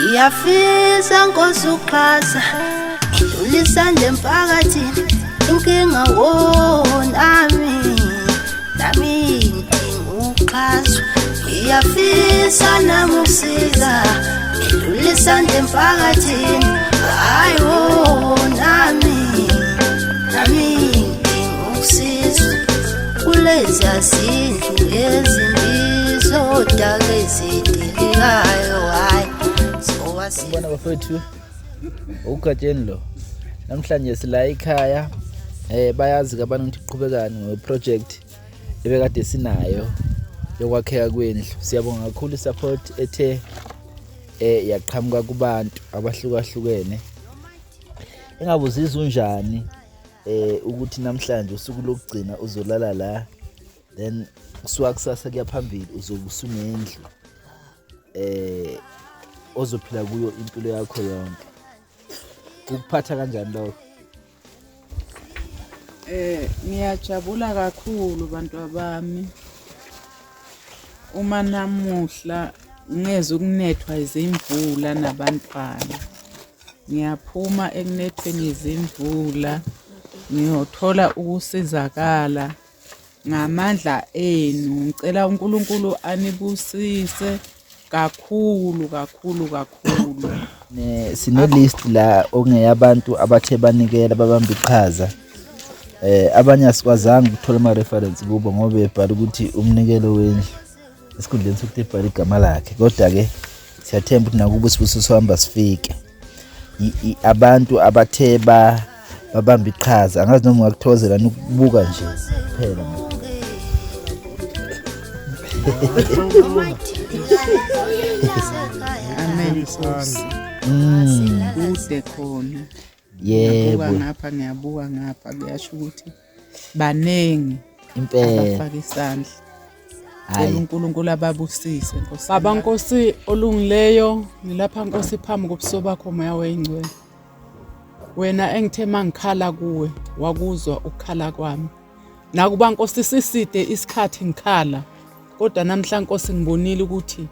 Ngiyafisa Nkosi ukuxhasa, ngidlula isandla emphakathini. Inkinga wo nami, nami ngidinga ukuxhaswa. Ngiyafisa nami ukusiza, ngidlula isandla emphakathini. Hayi wo nami, nami ngidinga ukusizwa. Kulezi zindlu ezimbi zodaka ezidilikayo, hayi. Bona bafethu, uGatsheni lo. Namhlanje sila ekhaya, bayazi ke abantu ukuthi kuqhubekani ngeproject ebekade sinayo yokwakheka kwendlu. Siyabonga kakhulu isupport ethe yaqhamuka kubantu abahlukahlukene. Engabe uzizwa unjani ukuthi namhlanje usuku lokugcina uzolala la, then kusuka kusasa kuya phambili uzobe usunendlu ozophila kuyo impilo yakho yonke? Ukuphatha kanjani lokho? Ngiyajabula kakhulu bantu abami. Uma namuhla ngeze ukunethwa izimvula nabantwana. Ngiyaphuma ekunethweni izimvula ngiyothola ukusizakala ngamandla enu. Ngicela uNkulunkulu anibusise kakhulu kakhulu kakhulu. Sine list la okungeyabantu abathe banikela babamba iqhaza. Abanye asikwazanga ukuthola ama reference kubo ngoba bebhala ukuthi umnikelo wendlu esikhundleni sokuthi ebhale igama lakhe, kodwa ke siyathemba ukuthi nakubo sibusiso sihamba sifike. Abantu abathe babamba iqhaza, angazi noma ungakuthokozela ukubuka nje kuphela. Amen Nkosi. Kude khona. Yebo. Ngiyabuka ngapha, ngiyabuka ngapha, kuyasho ukuthi baningi impela abafaka isandla. Cela uNkulunkulu ababusise Nkosi. Baba Nkosi olungileyo, ngilapha Nkosi phambi kobuso bakho Moya weNgcwele. Wena engithe mangikhala kuwe wakuzwa ukukhala kwami. Nakuba Nkosi siside isikhathi ngikhala, kodwa namhla Nkosi ngibonile ukuthi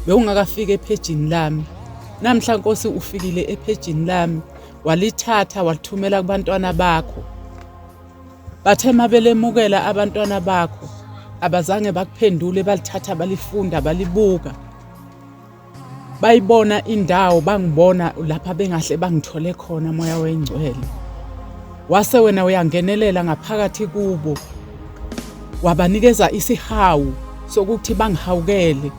bewungakafiki ephejini lami. Namhla Nkosi ufikile ephejini lami, walithatha walithumela kubantwana bakho. Bathe mabelemukela abantwana bakho, abazange bakuphendule, balithatha balifunda balibuka. Bayibona indawo, bangibona lapha bengahle bangithole khona Moya weNgcwele. Wase wena uyangenelela ngaphakathi kubo, wabanikeza isihawu sokuthi bangihawukele,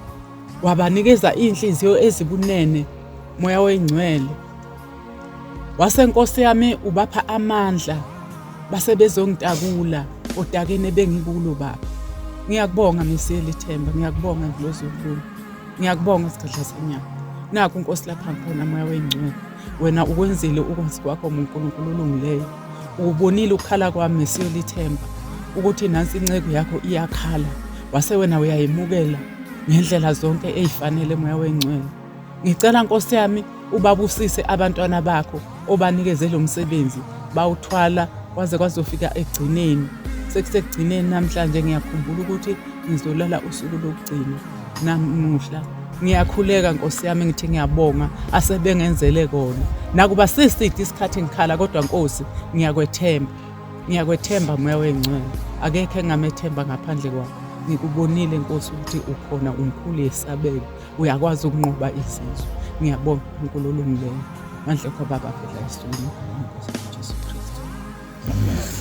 wabanikeza inhliziyo ezibunene Moya weNgcwele. Wase Nkosi yami ubapha amandla, base bezongitakula odakeni ebengikulo Baba. Ngiyakubonga Mesiya lithemba, ngiyakubonga Ndlozi yokulunga, ngiyakubonga Sigadla senyama. Nakhu Nkosi lapha ngikhona Moya weNgcwele, wena ukwenzile ukwazi kwakho uNkulunkulu olungileyo. Ukubonile ukukhala kwami Mesiya lithemba, ukuthi nansi inceku yakho iyakhala, wase wena uyayimukela ngendlela zonke ezifanele Moya weNgcwele. Ngicela Nkosi yami ubabusise abantwana bakho obanikeze lo msebenzi, bawuthwala kwaze kwazofika ekugcineni. Sekusekugcineni namhlanje, ngiyakhumbula ukuthi ngizolala usuku lokugcina namuhla. Ngiyakhuleka Nkosi yami, ngithi ngiyabonga asebengenzele kona. Nakuba siside isikhathi ngikhala, kodwa Nkosi ngiyakwethemba, ngiyakwethemba Moya weNgcwele. Akekho engamethemba ngaphandle kwakho. Ngikubonile Nkosi ukuthi ukhona, umkhulu, yesabeka, uyakwazi ukunqoba izizwe. Ngiyabonga uNkulunkulu olungileyo. Mandla akho Baba avela ezulwini, egameni leNkosi Jesu Kristu.